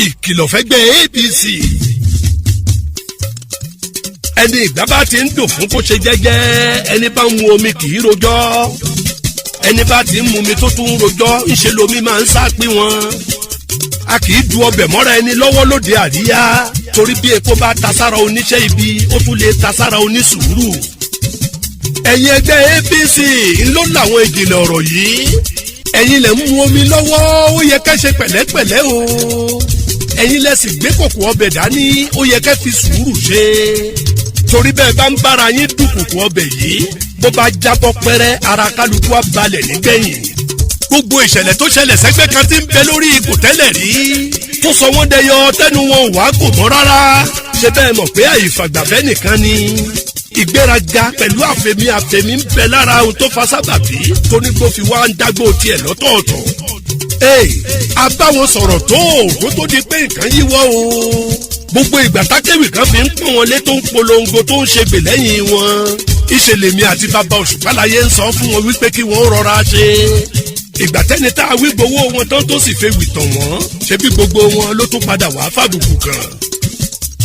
Ìkìlọ̀ fẹ́gbẹ́ APC. Ẹni ìgbà bá ti ń dùn fún, kó ṣe jẹ́jẹ́. Ẹni bá ń mu omi kì í rojọ́. Ẹni bá ti ń mu omi tó tún ń rojọ́, ńṣe lomi máa ń sá pín wọn. A kì í du ọbẹ̀ mọ́ra ẹni lọ́wọ́ lóde àríyá, torí bí epo bá ta sára oníṣẹ́ ibi, ó tún lè ta sára onísùúrù. Ẹ̀yin ẹgbẹ́ APC ńlọ làwọn ìjìnlẹ̀ ọ̀rọ̀ yìí. Ẹ̀yin lẹ̀ ń mu omi lọ́wọ́, ó yẹ ká ṣe pẹ̀lẹ́pẹ̀lẹ́ o. Ẹ̀yin lẹ sì gbé kòkò ọbẹ̀ dání, ó yẹ ká fi sùúrù ṣe, torí bẹ́ẹ̀ bá ń bára yín dùnkùnkùn ọbẹ̀ yìí, bó bá jábọ́ pẹ́rẹ́, ara kálukú á balẹ̀ nígbẹ̀yìn. Gbogbo ìṣẹ̀lẹ̀ tó ṣẹlẹ̀ sẹ́gbẹ́ kan tí ń bẹ lórí ipò tẹ́lẹ̀ rí, tó sọ wọ́n dẹyọ tẹ́nu wọn ò wá kò mọ́ rárá, ṣe bẹ́ẹ̀ mọ̀ pé àìfàgbàfẹ́ nìkan ni ìgbéraga pẹ̀lú àfẹ̀mí àfẹ̀mí ń bẹ lára ohun tó fa sábàbí tónígbó fi wá ń dágbó tiẹ̀ lọ́tọ̀ọ̀tọ̀. Ee, a bá wọn sọ̀rọ̀ tó kó tó di pé nǹkan yíwọ́ o. Gbogbo ìgbà tákéwì kan fi ń pọ́n wọn lé, tó ń polongo, tó ń ṣègbè lẹ́yìn wọn, ìṣẹ̀lẹ̀ mi àti bàbá Òṣùpáláyé ń sọ fún wọn wípé kí wọ́n rọra ṣe. Ìgbà tẹ́ni tá a wí gbowó wọn tán, tó sì fẹ́ wìtàn wọ́n, ṣebí gbogbo wọn ló tún padà wàá fàbùkù kàn.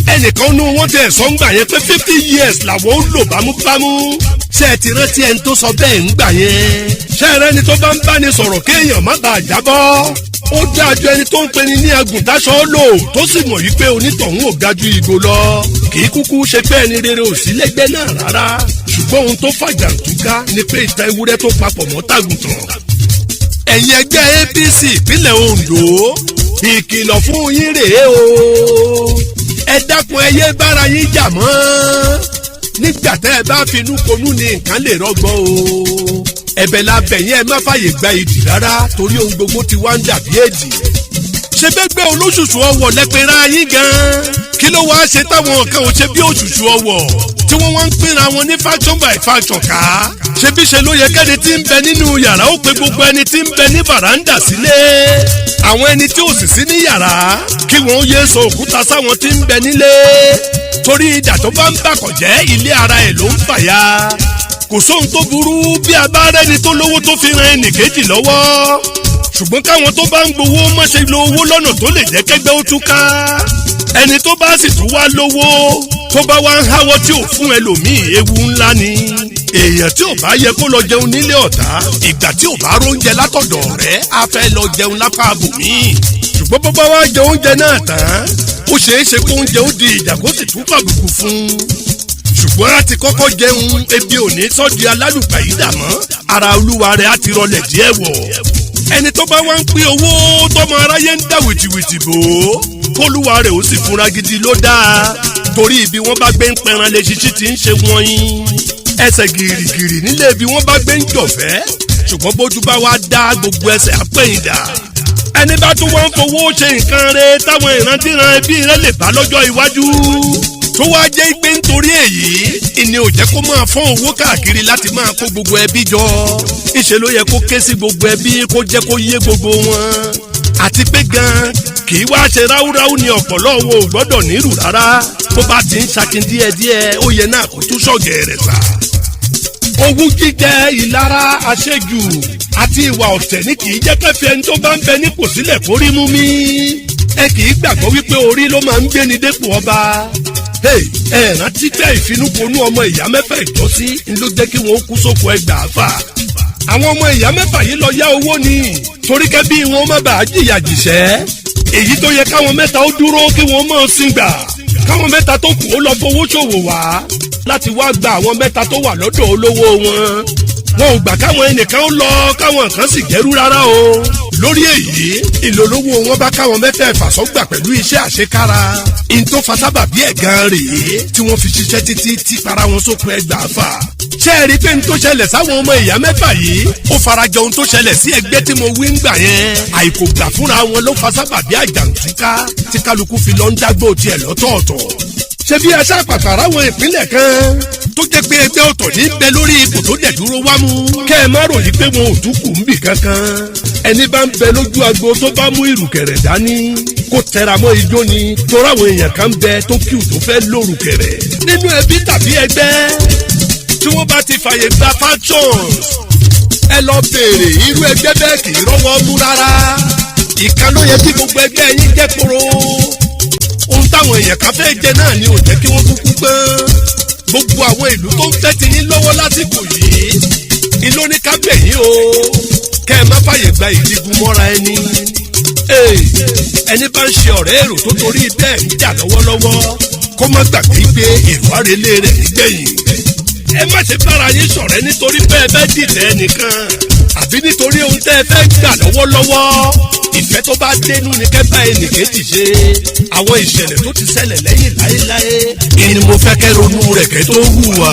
Ẹnìkan nú wọn tẹ sọ ń gbà yẹn pé 50 years làwọn ó lò bámúbámú. Ṣé ẹ ti rántí ẹni tó sọ bẹ́ẹ̀ ń gbà yẹn? Ṣé ẹ rẹ́ni tó bá ń bá ní sọ̀rọ̀ kéèyàn má bàa jábọ́? Ó dáa ju ẹni tó ń peni ní agùntàṣọ lò, tó sì mọ̀ yí pé onítọ̀hún ò ga ju ìgò lọ. Kì í kúkú ṣe pé ẹni rere ò sí lẹ́gbẹ́ náà rárá, ṣùgbọ́n ohun tó fàjà túká ni pé ìta ewúrẹ́ tó papọ̀ mọ́ tàgùntàn. Ẹ̀yin ẹgbẹ́ APC ìpínlẹ̀ Ondo, ìkìlọ̀ fún yín rèé o. Ẹ dákun, ẹ yé bára yín jà mọ́. Nígbà tẹ́ ẹ bá finú konú ni nǹkan lè rọgbọ o. Ẹ̀bẹ̀ la bẹ̀ yín, ẹ má fàyè gba ìdì rárá, torí ohun gbogbo ti wá ń dàbí èdì. Ṣe bẹ́gbẹ́ olóṣùṣù ọwọ̀ lẹ́pẹ̀rẹ́ yín gan-an? Kí ló wáá ṣe táwọn kan ò ṣe bí òṣùṣù ọwọ̀, tí wọ́n wá ń pínra wọn ní faction by faction ká? Ṣebí ṣe ló yẹ kẹ́ni tí ń bẹ nínú yàrá ó pe gbogbo ẹni tí ń bẹ ní veranda sílé, àwọn ẹni tí ò sì sí ní yàrá kí wọ́n yéé sọ òkúta sáwọn tí ń bẹ nílé, torí ìdà tó bá ń bàkọ̀ jẹ́ ilé ara ẹ̀ ló ń fàya. Kò sóhun tó burú bí a bá rẹ́ni tó lówó tó fi ran ẹnì kejì lọ́wọ́, ṣùgbọ́n káwọn tó bá ń gbowó má ṣe lo owó lọ́nà tó lè jẹ́ kẹ́gbẹ́ ó túká. Ẹni tó bá sì tún wá lówó, tó bá wá ń háwọ́ tí ò fún ẹlòmíì, ewu ńlá ni. Èèyàn tí ò bá yẹ kó lọ jẹun nílé ọ̀tá, ìgbà tí ò bá róúnjẹ látọ̀dọ̀ rẹ̀, á fẹ́ lọ jẹun lápá àbòmíì. Ṣùgbọ́n bó bá wá jẹ oúnjẹ náà tán, ó ṣeé ṣe kó oúnjẹ ó di ìjà, kó sì tún fàbùkù fún un. Ṣùgbọ́n a ti kọ́kọ́ jẹun, ebi ò ní sọ́ọ́ di alálùpàyídà mọ́, ara olúwa rẹ̀ á ti rọlẹ̀ díẹ̀ wọ̀. Ẹni tó bá wá ń pín owó tọmọ aráyé ń dà wìtìwìtì bò ó, kólúwa rẹ̀ ó sì fúnra gidi ló dáa, torí ibi wọ́n bá gbé ń pẹran lè ṣiṣi tí ń ṣe wọ́n ẹsẹ̀ gìrìgìrì nílé ibi wọ́n bá gbé ń jọ̀fẹ́. Ṣùgbọ́n bójú bá wá dá, gbogbo ẹsẹ̀ àpẹ̀yìndà. Ẹni bá tún wọ́n ń fowó ṣe nǹkan rẹ̀ táwọn ìrandíran ẹbí rẹ̀ lè bá lọ́jọ́ iwájú, tó wá jẹ́ pé nítorí èyí ìní ò jẹ́ kó máa fọ́n owó káàkiri láti máa kó gbogbo ẹbí jọ, ìṣe ló yẹ kó ké sí gbogbo ẹbí, kó jẹ́ kó yé gbogbo wọn. Àti pé gan kì í wá ṣe ráúráú ní ọ̀pọ̀lọ́ wo ò gbọ́dọ̀ nírù rárá. Bó bá ti ń ṣakin díẹ̀díẹ̀, ó yẹ náà kó tún ṣọ̀gẹ̀rẹ̀ sà. Owú jíjẹ, ìlara, àṣejù àti ìwà ọ̀tẹ̀ ní kì í jẹ́ kẹ́fẹ́ ẹni tó bá ń bẹ nípò sílẹ̀ kó rí mú mi. Ẹ kì í gbàgbọ́ wípé orí ló máa ń gbéni dépò ọba. Ẹ rántí pé ìfinúkonú ọmọ ìyá mẹ́fà ìjọsí ló jẹ́ kí wọ́n kú sóko ẹgbàáfà. Àwọn ọmọ ìyá mẹ́fà yìí lọ yá owó ni, torí kẹ́bí wọn má bàa jìyà jìṣẹ́. Èyí tó yẹ káwọn mẹ́ta ó dúró kí wọ́n máa sìn gbà, káwọn mẹ́ta tó kù ó lọ fowó ṣòwò wá láti wá gba àwọn mẹ́ta tó wà lọ́dọ̀ olówó wọn. Wọn ò gbà káwọn ẹnìkan ó lọ, káwọn kan sì jẹ́rú rárá o. Lórí èyí, ìlólówó wọn bá káwọn mẹ́fẹ̀ẹ̀fà sọ́gbà pẹ̀lú iṣẹ́ àṣekára. In tó fa sábàbí ẹ̀ gan rèé tí wọ́n fi ṣiṣẹ́ títí tí para wọn sókun ẹgbàáfà. Ṣé ẹ rí i pé n tó ṣẹlẹ̀ sáwọn ọmọ ìyá mẹ́fà yìí, ó farajọ ohun tó ṣẹlẹ̀ sí ẹgbẹ́ tí mo wí ń gbà yẹn? Àìkò gbà fúnra wọn ló fa sábàbí àjàǹtúká tí kálukú fi lọ ń dágbò tiẹ̀ lọ́tọ̀ọ̀tọ̀. Ṣé bí aṣá pàpàrà àwọn ìpínlẹ̀ kan tó jẹ́ pé ẹgbẹ́ ọ̀tọ̀ ní bẹ lórí ipò tó dẹ̀ dúró wá mú, kẹ́ ẹ má ròyìn pé wọn ò tún kù ń bì kankan. Ẹni bá ń bẹ lójú agbo, tó bá mú ìrùkẹ̀rẹ̀ dání, kó tẹra mọ́ ijó ni, torí àwọn èèyàn kan bẹ tó kíù tó fẹ́ lórùkẹ̀rẹ̀. Nínú ẹbí tàbí ẹgbẹ́ tí wọ́n bá ti fàyè gba factions, ẹ lọ béèrè, irú ẹgbẹ́ bẹ́ẹ̀ kì í rọ́wọ́ mú rárá. Ìkan ló yẹ kí gbogbo ẹgbẹ́ yín jẹ́ kóró. ọ̀tá fẹ́ jẹ náà ni ò jẹ́ kí wọ́n kúkú gbọ́n. Gbogbo àwọn ìlú tó ń fẹ́ ti yín lọ́wọ́ lásìkò yìí ìlú ní ká bẹ̀ yín o, kẹ́ ẹ má fàyè gba ìdígun mọ́ra ẹni. Ẹni bá ń ṣe ọ̀rẹ́ èrò tó torí bẹ́ẹ̀ ń jà lọ́wọ́lọ́wọ́, kó má gbàgbé pé èrò àrèlé rẹ̀ nígbẹ̀yìn. Ẹ má ṣe bára yín ṣọ̀rẹ́ nítorí bẹ́ẹ̀ fẹ́ dìtẹ̀ ẹnìkan àbí nítorí ohun tẹ́ ẹ fẹ́ gbà lọ́wọ́lọ́wọ́. Ìfẹ́ tó bá dénú ni kẹ́ bá ẹnìkejì ṣe. Àwọn ìṣẹ̀lẹ̀ tó ti ṣẹlẹ̀ lẹ́yìn láéláé ìní mo fẹ́ kẹ́ ronú rẹ̀ kẹ́ tó hùwà.